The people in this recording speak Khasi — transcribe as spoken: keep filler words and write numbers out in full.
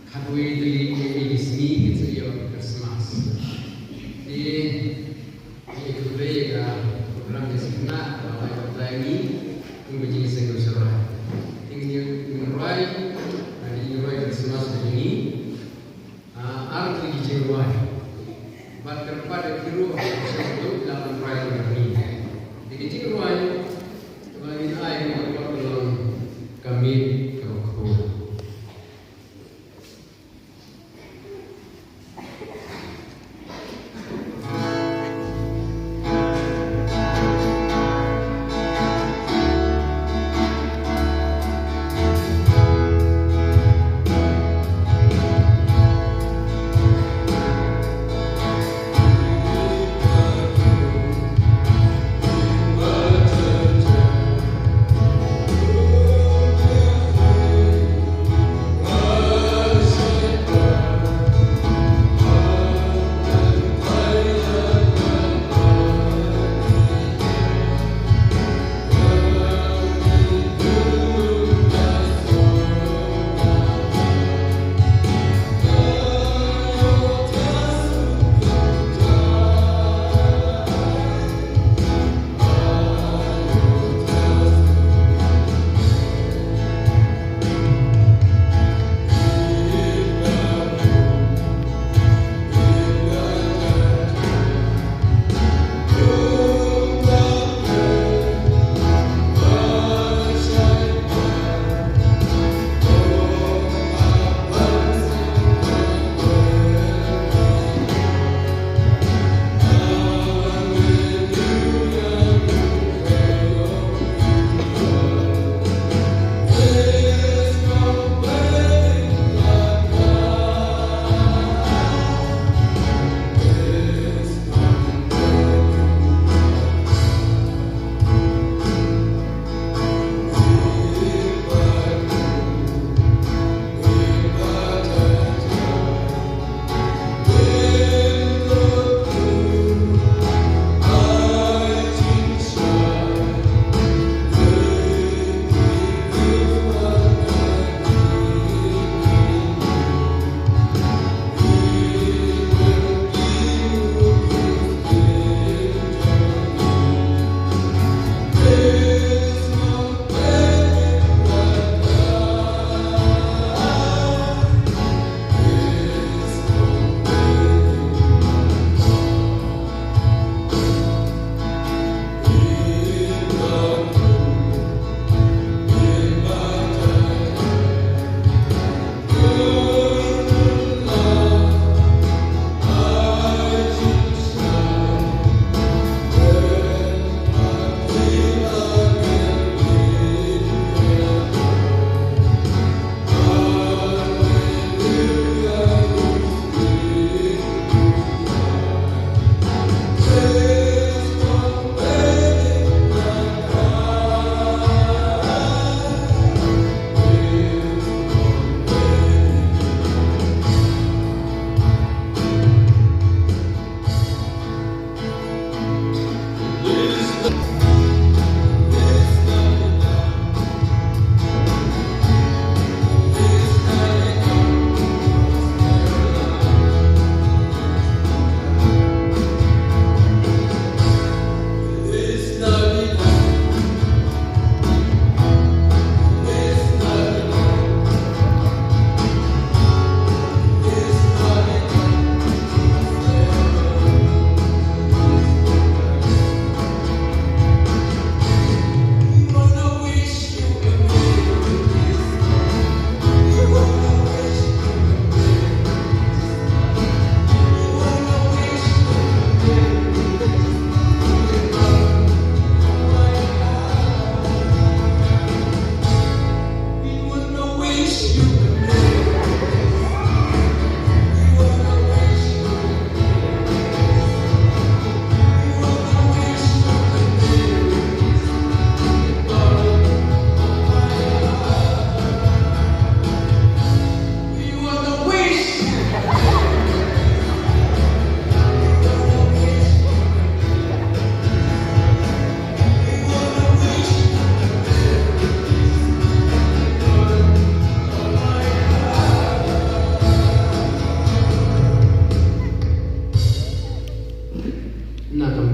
Hapdeng tylli ki sngi ki sa ïoh Christmas. Te ngi khublei ïa ka program jingïaseng khynnah kaba la ïoh ïa ngi kum ka jingïaseng kaba sha rwai. Te ngin ïa, ngin rwai, ngin ïa rwai Christmas ka jong ngi. Ah, ar tylli ki jingrwai. Bad kyrpad ïa phi ruh ba phin sngewthuh ïa ka rwai ka jong ngi. Te ka jingrwai kaba ngin ai ka mut ka long Ka Miet Kaba Khuid. na kam